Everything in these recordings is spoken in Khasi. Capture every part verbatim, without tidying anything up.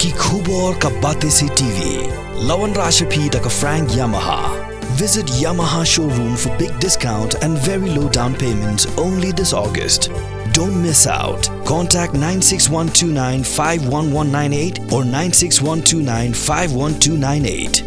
Ki khubor ka Batesi T V. La wanrah sha phi da ka Frank Yamaha. Visit Yamaha showroom for big discount and very low down payment only this August. Don't miss out. Contact nine six one two nine five one one nine eight or nine six one two nine five one two nine eight.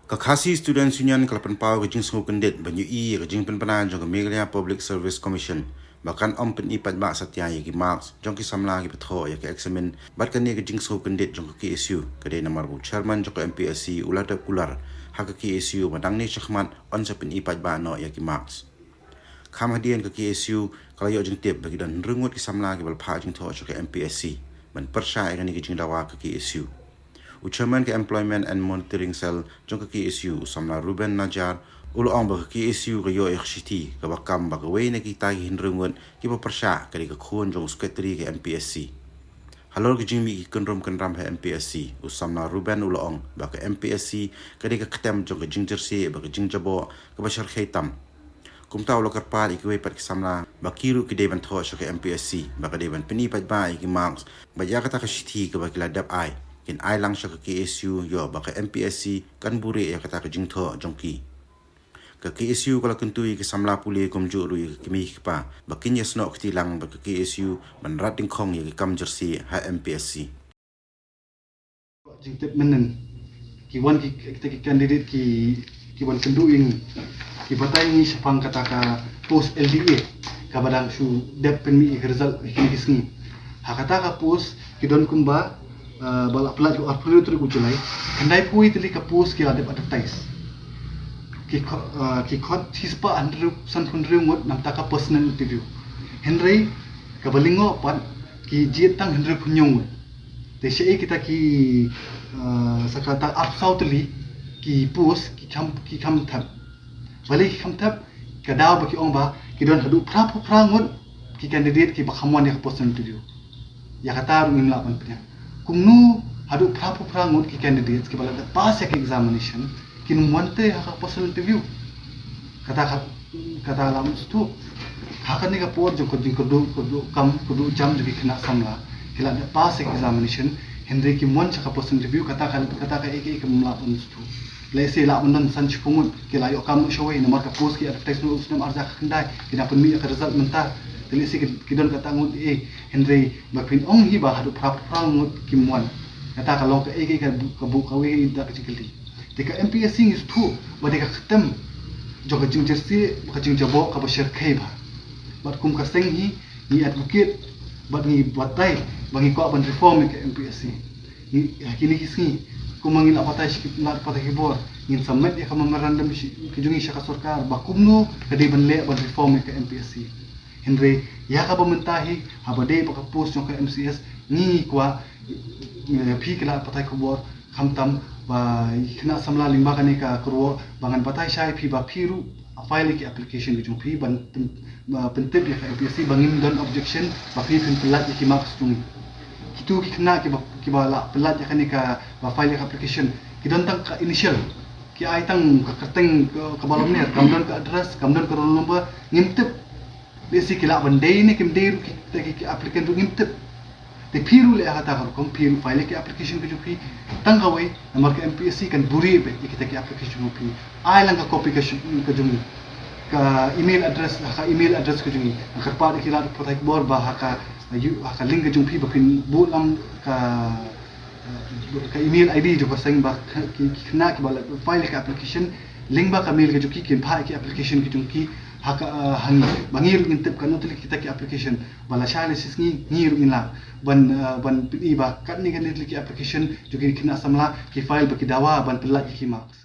Ka Khasi Students Union ka la pynpaw ka jingsngewkyndit ban ïohi ïa ka jingpynbna jong ka Meghalaya Public Service Commission ba kan ym pyni paidbah satia ïa ki marks jong ki samla kiba thoh ïa ka eksamin. Bad kane ka jingsngewkyndit jong ka K S U ka dei namar ba u chairman jong ka M P S C u la dep kular ha ka K S U ba nangne shakhmat yn sa pyni paidbah noh ïa ki marks. Kham hadien ka K S U ka la ïoh jingtip ba ki don hynriew ngut ki samla kiba la phah jingthoh sha ka M P S C ban pyrshah ïa kane ka jingdawa ka K S U. U chairman ka Employment and Monitoring Cell jong ka K S U, u samla Ruben Najar, u la ong ba ka K S U ka ïoh ïa ka shithi kaba kam ba kawei na kita ki hynriew ngut kiba pyrshah ka dei ka khun jong u secretary ka M P S C. Halor ka jingmih ki kynrum kynram ha M P S C, u samla Ruben u la ong ba ka M P S C ka dei ka ktem jong ka jingjyrsieh bad ka jingjaboh kaba shyrkhei tam. Kumta u la kyrpad ïa kiwei pat ki samla ba ki ruh ki dei ban thoh sha ka M P S C ba ka dei ban pyni paidbah ïa ki marks bad ïa kata ka shithi kaba ki la dep ai, kin ai lang sha ka K S U ïoh ba ka M P S C kan buhrieh ïa kata ka jingthoh jong ki. Ka K S U ka la kyntu ïa ki samla pule kumjuh ruh ïa ki kmie ki kpa ba kin ïasnoh kti lang bad ka K S U ban rat dyngkhong ïa ki kam jyrsieh ha M P S C. Jingtip mynnin ki wan ki, kita ki candidate ki, ki wan kynduh ïa ngi, ki batai ïa ngi shaphang kata ka post L D A kaba dang shu dep pynmih ïa ka result ha kine ki sngi. Ha kata ka post ki don kumba, ah, ba la pyllait ka arphew tarik u July, khyndai phew tylli ka post ki la dep advertise. Ki kho-, ah, ki khot shispah hynriew, sanphew hynriew ngut na kata ka personal interview. Hynrei kaba lyngngoh pat ki jied tang hynriew phew hynñiew ngut. Te shaei kita ki, ah, sa kata arphew saw tylli ki post ki kham, ki kham thep. Balei ki kham thep? Ka daw ba ki ong ba ki don haduh phra phew phra ngut ki candidate kiba kham wan ïa ka personal interview. Ïa kata ruh ngim lah ban pynïaid. Kumno haduh phra phew phra ngut ki candidate kiba la dep pass ïa ka examination kin ym wan te ha ka personal interview? Kata ka, kata la mut shuh. Ha kane ka por jong ka jingkyrduh, kyrduh kam, kyrduh jam jong ki khynnah samla ki la dep pass ïa ka examination, hynrei kim wan sha ka personal interview, kata ka, kata kaei kaei kam lah ban shuh. Lehse lah ban don san shiphew ngut ki la ïoh kam noh shawei namar ka post ki advertise naduh u snem ar hajar khyndai, ki dang pynmih ïa ka result mynta. Te lehse ki, ki don kata ngut ei, hynrei ba phin ong hi ba haduh phra phew phra ngut kim wan, kata ka long kaei kaei ka bu-, ka buh kawei da ka jingkylli. Te ka M P S C ngi sngewthuh ba dei ka ktem jong ka jingjyrsieh bad ka jingjaboh kaba shyrkhei bha. Bad kum ka seng hi ngi advocate bad ngi batai ba ngi kwah ban reform ïa ka M P S C. Ngi, ha kine ki sngi kumba ngi la batai sha ki, la batai ki bor, ngin submit ïa ka memorandum shi, ka jong ngi sha ka sorkar ba kumno ka dei ban leh ban reform ïa ka M P S C. Hynrei ïa kaba mynta hi, haba dei ba ka post jong ka M C S, ngi kwah, eh, phi ki lad pathai khubor, khamtam ba ki khynnah samla lyngba kane ka kyrwoh, ba ngan batai shai phi ba phi ruh file ki application ki jong phi ban pyn-, ba pyntip ïa ka M P S C ba ngim don objection ba phi phin pyllait ïa ki marks jong ngi. Kito ki khynnah kiba, kiba la pyllait ïa kane ka, ba file ïa ka application, ki don tang ka initial, ki ai tang ka kyrteng ka, kaba lymne, kam don ka address, kam don ka roll number, ngim tip. Lehse ki lah ban dei ne kim dei ruh ki, ki, ki applicant ruh ngim tip. Te phi ruh leh ha kata ka rukom, phi ruh file ki application ka jong phi. Tang kawei, namar ka M P S C kan buhrieh beit ïa kita ki application jong phi. Ai lang ka copy ka sh-, ka jong ngi. Ka email address, ha ka email address ka jong ngi. Nga kyrpad ïa ki lad pathai khubor ba ha ka, ha ka link ka jong phi ba phin buh lang ka ka email I D jong ka seng ba ki, ki khynnah kiba la file ka application, lyngba ka mail ka jong ki kin phah ki application ki jong ki ha ka, ah, ha ngi. Ba ngi ruh ngin tip katno tylli kita ki application. Ba lashai lashisngi ngi ruh ngin lah ban, ah, ban pyni ba katne katne tylli ki application jong ki khynnah samla ki file ba ki dawa ban pyllait ïa ki marks.